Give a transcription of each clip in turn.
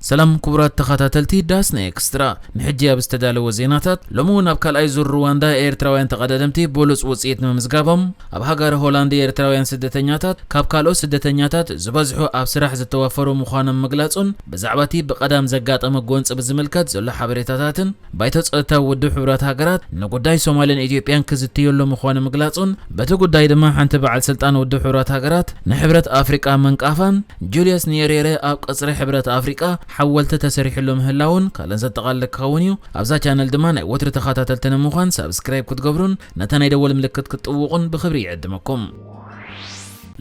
ሰላም ክቡራት ተኸታተልቲ ዳስና ኤክስትራ፣ ንሕጂ ኣብ ዝተዳለወ ዜናታት፣ ሎሚ እውን ኣብ ካልኣይ ዙር ሩዋንዳ ኤርትራውያን ተቐዳደምቲ ብሉጽ ውጽኢት ንምምዝጋቦም፣ ኣብ ሃገረ ሆላንድ ኤርትራውያን ስደተኛታት ካብ ካልኦት ስደተኛታት ዝበዝሑ ኣብ ስራሕ ዝተዋፈሩ ምዃኖም ምግላጹን፣ ብዛዕባ እቲ ብቐዳም ዘጋጠመ ጎንጺ ብዝምልከት ዘሎ ሓበሬታታትን፣ ባይቶ ጸጥታ ውድብ ሕቡራት ሃገራት ንጉዳይ ሶማልን ኢትዮጵያን ክዝትየሉ ምዃኑ ምግላጹን፣ በቲ ጉዳይ ድማ ሓንቲ በዓል ስልጣን ውድብ ሕቡራት ሃገራት ንሕብረት ኣፍሪቃ መንቃፋን፣ ጁልየስ ኒየሬረ ኣብ ቀጽሪ ሕብረት ኣፍሪቃ ሓወልቲ ተሰሪሕሉ ምህላውን ካልእን ዘጠቓልል ክኸውን እዩ። ኣብዛ ቻነል ድማ ናይ ወትሪ ተኸታተልቲ ንምዃን ሳብስክራይብ ክትገብሩን ነታ ናይ ደወል ምልክት ክትጥውቑን ብኽብሪ ይዕድመኩም።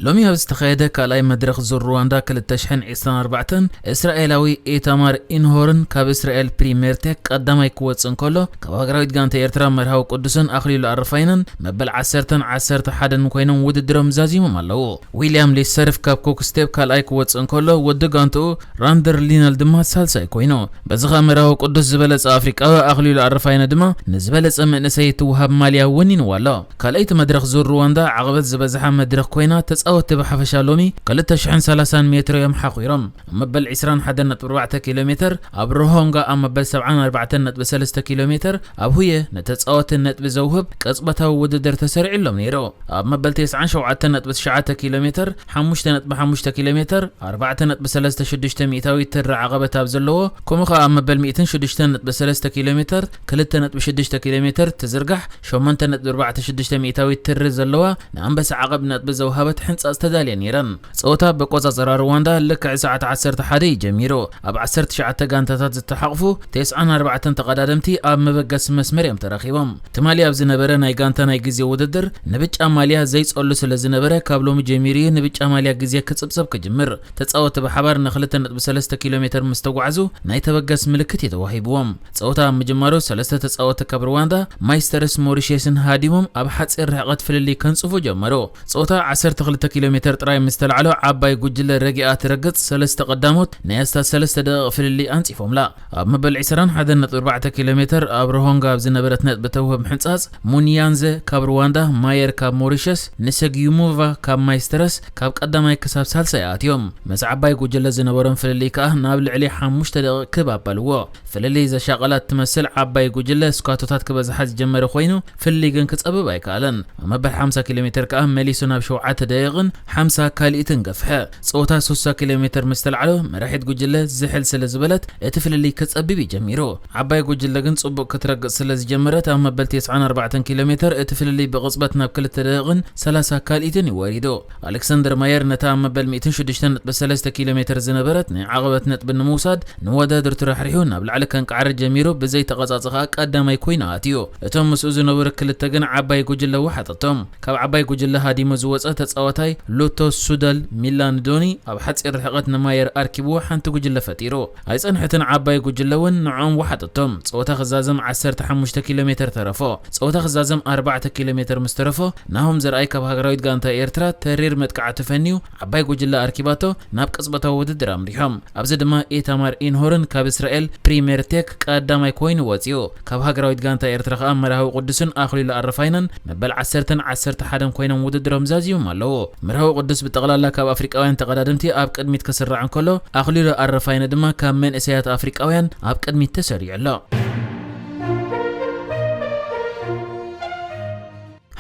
ሎሚ ኣብ ዝተኻየደ ካልኣይ መድረኽ ዙር ሩዋንዳ ክልተ ሽሕን ዕስራን ኣርባዕተን፣ እስራኤላዊ ኢታማር ኢንሆርን ካብ እስራኤል ፕሪምየር ቴክ ቀዳማይ ክወጽእ እንከሎ፣ ካብ ሃገራዊት ጋንታ ኤርትራ መርሃዊ ቅዱስን ኣኽሊሉ ኣረፋይነን መበል ዓሰርተን ዓሰርተ ሓደን ኮይኖም ውድድሮም ዛዚሞም ኣለዉ። ዊልያም ሊሰርፍ ካብ ኩክ ስቴፕ ካልኣይ ክወጽእ እንከሎ፣ ወዲ ጋንትኡ ራንደር ሊነል ድማ ሳልሳይ ኮይኑ። በዚ ኸኣ መርሃዊ ቅዱስ ዝበለጸ ኣፍሪቃዊ ኣኽሊሉ ኣረፋይነ ድማ ንዝበለጸ መንእሰይ እትወሃብ ማልያ ወኒንዋ ኣሎ። ካልኣይቲ መድረኽ ዙር ሩዋንዳ ዓቐበት ዝበዝሓ መድረኽ ኮይና፣ ተጻወትቲ ብሓፈሻ ሎሚ ክልተ ሽሕን ሰላሳን ሜትሮ እዮም ሓኺሮም። ኣብ መበል ዕስራን ሓደን ነጥቢ ኣርባዕተ ኪሎ ሜተር፣ ኣብ ሮሆንጋ ኣብ መበል ሰብዓን ኣርባዕተን ነጥቢ ሰለስተ ኪሎ ሜተር፣ ኣብ ሁየ ንተጻወትቲ ነጥቢ ዘውህብ ቅጽበታዊ ውድድር ተሰሪዕሎም ነይሩ። ኣብ መበል ተስዓን ሸውዓተን ነጥቢ ትሽዓተ ኪሎ ሜተር፣ ሓሙሽተ ነጥቢ ሓሙሽተ ኪሎ ሜተር፣ ኣርባዕተ ነጥቢ ሰለስተ ሽዱሽተ ሚእታዊት ትሪ ዓቐበት ኣብ ዘለዎ፣ ከምኡ ኸኣ ኣብ መበል ሚእትን ሽዱሽተን ነጥቢ ሰለስተ ኪሎ ሜተር፣ ክልተ ነጥቢ ሽዱሽተ ኪሎ ሜተር ትዝርጋሕ፣ ሸሞንተ ነጥቢ ኣርባዕተ ሽዱሽተ ሚእታዊት ትሪ ዘለዋ፣ ንኣንበሳ ዓቐብ ነጥቢ ዘውሃበት ሕንጻጽ ተዳልየን ነይረን። ጸወታ ብቆጻጸራ ሩዋንዳ ልክዕ ሰዓት ዓሰርተ ሓደ እዩ ጀሚሩ። ኣብ ዓሰርተ ትሽዓተ ጋንታታት ዝተሓቕፉ ተስዓን ኣርባዕተን ተቐዳደምቲ ኣብ መበገሲ መስመር እዮም ተረኺቦም። ትማሊ ኣብ ዝነበረ ናይ ጋንታ ናይ ግዜ ውድድር ንብጫ ማልያ ዘይጸሉ ስለ ዝነበረ፣ ካብ ሎሚ ጀሚሩ እዩ ንብጫ ማልያ ግዜ ክጽብጸብ ክጅምር። ተጻወትቲ ብሓባር ንክልተ ነጥቢ ሰለስተ ኪሎ ሜተር ምስ ተጓዕዙ፣ ናይ ተበገስ ምልክት እዩ ተዋሂብዎም። ጸወታ ኣብ ምጅማሩ፣ ሰለስተ ተጻወትቲ ካብ ሩዋንዳ፣ ማይስተርስ ሞሪሸስን ሃዲሞም ኣብ ሓጺር ርሕቀት ፍልልይ ከንጽፉ ጀመሩ። ጸወታ ዓሰርተ ክልተ ኪሎ ሜተር ጥራይ ምስ ተላዕሎ፣ ዓባይ ጉጅለ ረጊኣ ትረግጽ ሰለስተ ቀዳሞት ናይ ኣስታት ሰለስተ ደቂቕ ፍልልይ ኣንጺፎምላ። ኣብ መበል ዕስራን ሓደን ነጥቢ ኣርባዕተ ኪሎ ሜተር ኣብ ሮሆንጋ ኣብ ዝነበረት ነጥቢ ተውህብ ሕንጻጽ፣ ሙኒያንዘ ካብ ሩዋንዳ፣ ማየር ካብ ሞሪሸስ፣ ንሰጊዩሙቫ ካብ ማይስተረስ ካብ ቀዳማይ ክሳብ ሳልሳይ ኣትዮም። ምስ ዓባይ ጉጅለ ዝነበሮም ፍልልይ ከኣ ናብ ልዕሊ ሓሙሽተ ደቂቕ ክብ ኣበልዎ። ፍልልይ ዘሻቐላ እትመስል ዓባይ ጉጅለ ስኳቶታት ክበዝሓ ዝጀመረ ኮይኑ፣ ፍልልይ ግን ክጸብብ ኣይከኣለን። ኣብ መበል ሓምሳ ኪሎ ሜተር ከኣ መሊሱ ናብ ሸውዓተ ደቂቕን ሓምሳ ካልኢትን ገፍሐ። ጸወታ ስሳ ኪሎ ሜተር ምስ ተላዕሎ፣ መራሒት ጉጅለ ዝሕል ስለ ዝበለት፣ እቲ ፍልልይ ክጸብብ እዩ ጀሚሩ። ዓባይ ጉጅለ ግን ጽቡቕ ክትረግጽ ስለ ዝጀመረት፣ ኣብ መበል ተስዓን ኣርባዕተን ኪሎ ሜተር እቲ ፍልልይ ብቕጽበት ናብ ክልተ ደቂቕን ሰላሳ ካልኢትን እዩ ወሪዱ። ኣሌክሳንደር ማየር ነታ ኣብ መበል ሚእትን ሽዱሽተን ነጥቢ ሰለስተ ኪሎ ሜተር ዝነበረት ናይ ዓቐበት ነጥቢ ንምውሳድ ንወዳድርቱ ራሕሪሑ ናብ ላዕሊ ከንቃዕር ጀሚሩ፣ ብዘይ ተቐጻጺ ከኣ ቀዳማይ ኮይኑ ኣትዩ። እቶም ምስኡ ዝነበሩ ክልተ ግን ዓባይ ጉጅለ ወሓጠቶም። ካብ ዓባይ ጉጅለ ሃዲሙ ዝወጸ ተጻዋታይ ሉቶ ሱደል ሚላንዶኒ ኣብ ሓጺር ርሕቀት ንማየር ኣርኪብዎ ሓንቲ ጉጅለ ፈጢሩ። ኣይጸንሐትን ዓባይ ጉጅለ እውን ንዕኦም ወሓጠቶም። ጸወታ ክዛዘም ዓሰርተ ሓሙሽተ ኪሎ ሜተር ተረፎ። ጸወታ ክዛዘም ኣርባዕተ ኪሎ ሜተር ምስ ተረፎ፣ ናሆም ዘርኣይ ካብ ሃገራዊት ጋንታ ኤርትራ ተሪር መጥቃዕቲ ፈንዩ ዓባይ ጉጅለ ኣርኪባቶ ናብ ቅጽበታዊ ውድድር ኣምሪሖም። ኣብዚ ድማ ኢታማር ኢንሆርን ካብ እስራኤል ፕሪምየር ቴክ ቀዳማይ ኮይኑ ወጺኡ። ካብ ሃገራዊት ጋንታ ኤርትራ ከኣ መርሃዊ ቅዱስን ኣኽሊሉ ኣረፋይነን መበል ዓሰርተን ዓሰርተ ሓደን ኮይኖም ውድድሮም ዛዚሞም ኣለዉ። መርሃዊ ቅዱስ ብጠቕላላ ካብ ኣፍሪቃውያን ተቐዳደምቲ ኣብ ቅድሚት ክስራዕ እንከሎ፣ ኣኽሊሉ ኣረፋይነ ድማ ካብ መንእሰያት ኣፍሪቃውያን ኣብ ቅድሚት ተሰሪዑ ኣሎ።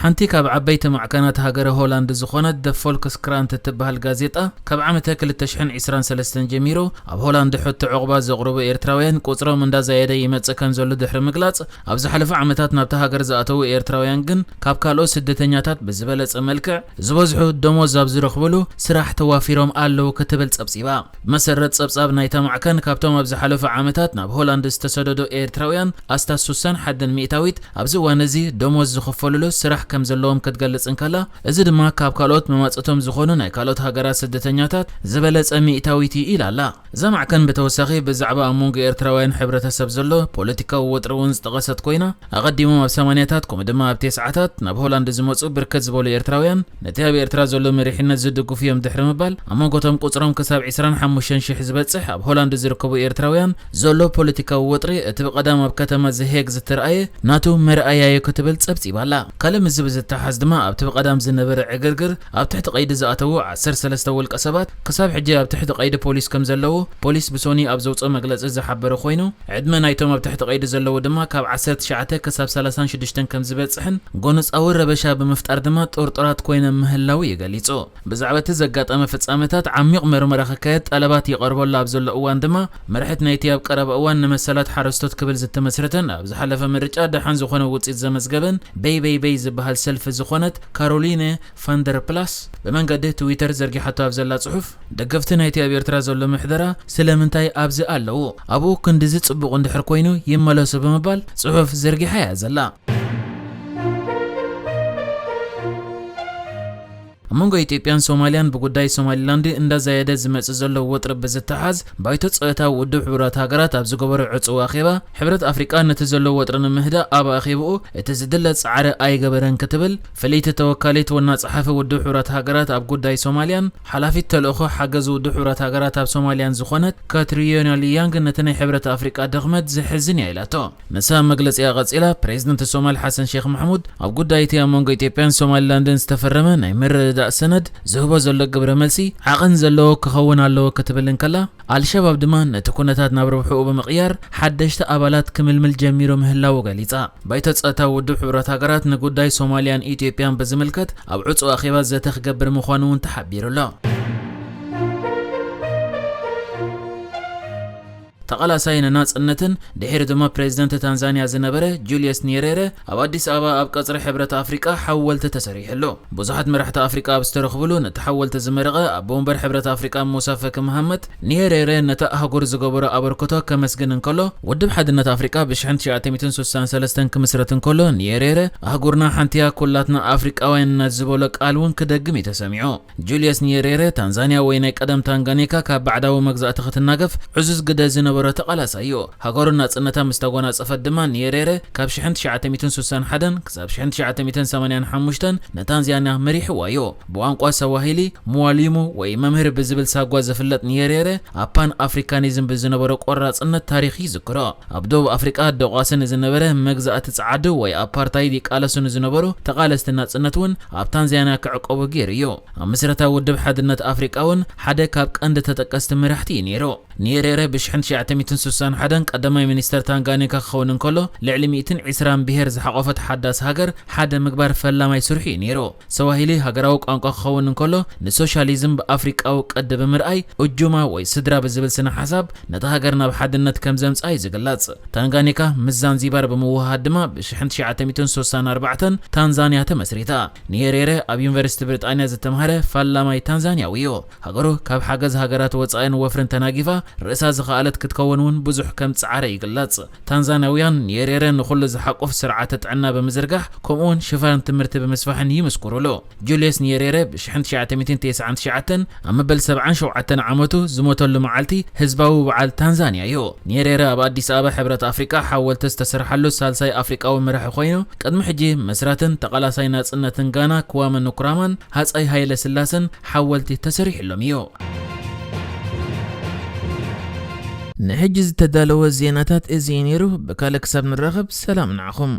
ሓንቲ ካብ ዓበይቲ ማዕከናት ሃገረ ሆላንድ ዝኾነት ደ ፎልክስክራንት እትበሃል ጋዜጣ፣ ካብ ዓመተ ክልተ ሽሕን ዕስራን ሰለስተን ጀሚሩ ኣብ ሆላንድ ሕቶ ዑቕባ ዘቕርቡ ኤርትራውያን ቁጽሮም እንዳዛየደ ይመጽእ ከም ዘሎ ድሕሪ ምግላጽ፣ ኣብ ዝሓለፈ ዓመታት ናብታ ሃገር ዝኣተዉ ኤርትራውያን ግን ካብ ካልኦት ስደተኛታት ብዝበለጸ መልክዕ ዝበዝሑ ደሞዝ ኣብ ዝረኽብሉ ስራሕ ተዋፊሮም ኣለዉ ክትብል ጸብጺባ። ብመሰረት ጸብጻብ ናይታ ማዕከን፣ ካብቶም ኣብ ዝሓለፈ ዓመታት ናብ ሆላንድ ዝተሰደዱ ኤርትራውያን ኣስታት ስሳን ሓደን ሚእታዊት ኣብዚ እዋን እዚ ደሞዝ ዝኽፈልሉ ስራሕ ከም ዘለዎም ክትገልጽ እንከላ፣ እዚ ድማ ካብ ካልኦት መማጽእቶም ዝኾኑ ናይ ካልኦት ሃገራት ስደተኛታት ዝበለጸ ሚእታዊት እዩ ኢላ ኣላ። እዛ ማዕከን ብተወሳኺ ብዛዕባ ኣብ መንጎ ኤርትራውያን ሕብረተሰብ ዘሎ ፖለቲካዊ ወጥሪ እውን ዝጠቐሰት ኮይና፣ ኣቐዲሞም ኣብ ሰማንያታት ከምኡ ድማ ኣብ ተስዓታት ናብ ሆላንድ ዝመጹ ብርክት ዝበሉ ኤርትራውያን፣ ነቲ ኣብ ኤርትራ ዘሎ መሪሕነት ዝድግፉ እዮም ድሕሪ ምባል፣ ኣብ መንጎቶም ቁጽሮም ክሳብ ዕስራን ሓሙሽተን ሽሕ ዝበጽሕ ኣብ ሆላንድ ዝርከቡ ኤርትራውያን ዘሎ ፖለቲካዊ ወጥሪ፣ እቲ ብቐዳም ኣብ ከተማ ዘሄግ ዝተረኣየ ናቱ መርኣያ እዩ ክትብል ጸብጺባ ኣላ። ካልእ ምስዚ ብዝተሓዝ ድማ፣ ኣብቲ ብቐዳም ዝነበረ ዕግርግር ኣብ ትሕቲ ቀይዲ ዝኣተዉ ዓሰርተ ሰለስተ ውልቀ ሰባት ክሳብ ሕጂ ኣብ ትሕቲ ቀይዲ ፖሊስ ከም ዘለዉ ፖሊስ ብሶኒ ኣብ ዘውፅኦ መግለፂ ዝሓበረ ኮይኑ፣ ዕድመ ናይቶም ኣብ ትሕቲ ቀይዲ ዘለዉ ድማ ካብ ዓሰርተ ትሽዓተ ክሳብ ሰላሳን ሽዱሽተን ከም ዝበፅሕን ጎነፃዊ ረበሻ ብምፍጣር ድማ ጥርጡራት ኮይኖም ምህላው እዩ ገሊፁ። ብዛዕባ እቲ ዘጋጠመ ፍጻመታት ዓሚቕ መርመራ ክካየድ ጠለባት ይቐርበሉ ኣብ ዘሎ እዋን ድማ፣ መርሕት ናይቲ ኣብ ቀረባ እዋን ንመሰላት ሓረስቶት ክብል ዝተመስረተን ኣብ ዝሓለፈ ምርጫ ደሓን ዝኾነ ውጽኢት ዘመዝገበን በይ በይ በይ ዝበሃል ሰልፊ ዝኾነት ካሮሊነ ፋንደርፕላስ ብመንገዲ ትዊተር ዘርጊሓቶ ኣብ ዘላ ጽሑፍ፣ ደገፍቲ ናይቲ ኣብ ኤርትራ ዘሎ ምሕደራ ስለምንታይ ኣብዚ ኣለዉ? ኣብኡ ክንድዚ ጽቡቕ እንድሕር ኮይኑ ይመለሱ ብምባል ጽሑፍ ዘርጊሓ እያ ዘላ። ኣብ መንጎ ኢትዮጵያን ሶማልያን ብጉዳይ ሶማሊላንድ እንዳዛየደ ዝመጽእ ዘሎ ወጥሪ ብዝተሓዝ፣ ባይቶ ጸጥታ ውድብ ሕቡራት ሃገራት ኣብ ዝገበሮ ዕጹው ኣኼባ፣ ሕብረት ኣፍሪቃ ነቲ ዘሎ ወጥሪ ንምህዳእ ኣብ ኣኼብኡ እቲ ዝድለ ጻዕሪ ኣይገበረን ክትብል፣ ፍልይቲ ተወካሊት ዋና ጸሓፊ ውድብ ሕቡራት ሃገራት ኣብ ጉዳይ ሶማልያን ሓላፊት ተልእኾ ሓገዝ ውድብ ሕቡራት ሃገራት ኣብ ሶማልያን ዝኾነት ካትሪዮና ሊያንግ ነቲ ናይ ሕብረት ኣፍሪቃ ድኽመት ዘሕዝን እያ ኢላቶ። ንሳ መግለጺኣ ቀጺላ፣ ፕሬዝደንት ሶማል ሓሰን ሼክ ማሕሙድ ኣብ ጉዳይ እቲ ኣብ መንጎ ኢትዮጵያን ሶማሊላንድን ዝተፈረመ ናይ ምርድዳእ ሰነድ ዝህቦ ዘሎ ግብረ መልሲ ዓቐን ዘለዎ ክኸውን ኣለዎ ክትብል እንከላ፣ ኣልሸባብ ድማ ነቲ ኩነታት ናብ ረብሕኡ ብምቕያር ሓደሽቲ ኣባላት ክምልምል ጀሚሩ ምህላዉ ገሊጻ። ባይቶ ጸጥታ ውድብ ሕቡራት ሃገራት ንጉዳይ ሶማልያን ኢትዮጵያን ብዝምልከት ኣብ ዕጹው ኣኼባ ዘተ ክገብር ምዃኑ እውን ተሓቢሩ ኣሎ። ተቓላሳይ ንናጽነትን ድሒሩ ድማ ፕሬዝደንት ታንዛንያ ዝነበረ ጁልየስ ኒየሬረ ኣብ ኣዲስ ኣበባ ኣብ ቀጽሪ ሕብረት ኣፍሪቃ ሓወልቲ ተሰሪሕሉ። ብዙሓት መራሕቲ ኣፍሪቃ ኣብ ዝተረኽብሉ ነቲ ሓወልቲ ዝመረቐ ኣቦ ወንበር ሕብረት ኣፍሪቃ ሙሳ ፈኪ መሃመት፣ ኒየሬረ ነታ ኣህጉር ዝገበሮ ኣበርክቶ ከመስግን እንከሎ፣ ውድብ ሓድነት ኣፍሪቃ ብሽሕን ትሽዓተ ሚእትን ስሳን ሰለስተን ክምስረት እንከሎ፣ ኒየሬረ ኣህጉርና ሓንቲያ ኩላትና ኣፍሪቃውያን ኢና ዝበሎ ቃል እውን ክደግም እዩ ተሰሚዑ። ጁልየስ ኒየሬረ፣ ታንዛንያ ወይ ናይ ቀደም ታንጋኒካ ካብ ባዕዳዊ መግዛእቲ ክትናገፍ ዕዙዝ ግደ ዝነበሮ ተቓላሳይ እዩ። ሃገሩ ናጽነታ ምስ ተጎናጸፈት ድማ ኒየሬረ ካብ ሽሕን ትሽዓተ ሚእትን ስሳን ሓደን ክሳብ ሽሕን ትሽዓተ ሚእትን ሰማንያን ሓሙሽተን ንታንዛንያ መሪሕዋ እዩ። ብቋንቋ ሰዋሂሊ፣ ሙዋሊሙ ወይ መምህር ብዝብል ሳጓ ዝፍለጥ ኒየሬረ፣ ኣብ ፓን ኣፍሪካኒዝም ብዝነበሮ ቆራጽነት ታሪኽ ይዝክሮ። ኣብ ደቡብ ኣፍሪቃ ደቋሲ ንዝነበረ መግዛእቲ ጸዓዱ ወይ ኣፓርታይድ ይቃለሱ ንዝነበሩ ተቓለስቲ ናጽነት እውን ኣብ ታንዛንያ ክዕቀቡ ገይሩ እዩ። ኣብ ምስረታ ውድብ ሓድነት ኣፍሪቃ እውን ሓደ ካብ ቀንዲ ተጠቀስቲ መራሕቲ እዩ ነይሩ። ኒየሬረ ብሽሕን ትሽዓተ ሚእትን ስሳን ሓደን ቀዳማይ ሚኒስተር ታንጋኒካ ክኸውን እንከሎ፣ ልዕሊ ሚእትን ዕስራን ብሄር ዝሓቖፈት ሓዳስ ሃገር ሓደ ምግባር ፈላማይ ስርሑ እዩ ነይሩ። ሰዋሂሊ ሃገራዊ ቋንቋ ክኸውን እንከሎ፣ ንሶሻሊዝም ብኣፍሪቃዊ ቅዲ ብምርኣይ፣ ኡጁማ ወይ ስድራ ብዝብል ስነ ሓሳብ ነታ ሃገር ናብ ሓድነት ከም ዘምጽኣ እዩ ዝግለጽ። ታንጋኒካ ምስ ዛንዚባር ብምውህሃድ ድማ ብሽሕን ትሽዓተ ሚእትን ስሳን ኣርባዕተን ታንዛንያ ተመስሪታ። ኒየሬረ ኣብ ዩኒቨርሲቲ ብሪጣንያ ዝተምሃረ ፋላማይ ታንዛንያዊ እዩ። ሃገሩ ካብ ሓገዝ ሃገራት ወጻኢን ወፍርን ተናጊፋ ርእሳ ዝኸኣለት ክትከውን እውን ብዙሕ ከም ጸዓረ ይግለጽ። ታንዛንያውያን ኒየሬረ ንኹሉ ዝሓቁፍ ስርዓተ ጥዕና ብምዝርጋሕ፣ ከምኡውን ሽፋን ትምህርቲ ብምስፋሕን ይምስክሩሉ። ጁልየስ ኒየሬረ ብሽሕን ትሽዓተ ሚእትን ተስዓን ትሽዓተን ኣብ መበል ሰብዓን ሸውዓተን ዓመቱ ዝሞተሉ መዓልቲ ህዝባዊ በዓል ታንዛንያ እዩ። ኒየሬረ ኣብ ኣዲስ ኣበባ ሕብረት ኣፍሪቃ ሓወልቲ ዝተሰርሓሉ ሳልሳይ ኣፍሪቃዊ መራሒ ኮይኑ፣ ቅድሚ ሕጂ መስራትን ተቓላሳይ ናጽነትን ጋና ክዋመ ንኩራማን ሃጸይ ሃይለ ስላሰን ሓወልቲ ተሰሪሕሎም እዩ። ንሕጂ ዝተዳለወ ዜናታት እዚ እዩ ነይሩ። ብካልእ ክሳብ ንራኸብ ሰላም ንዓኹም።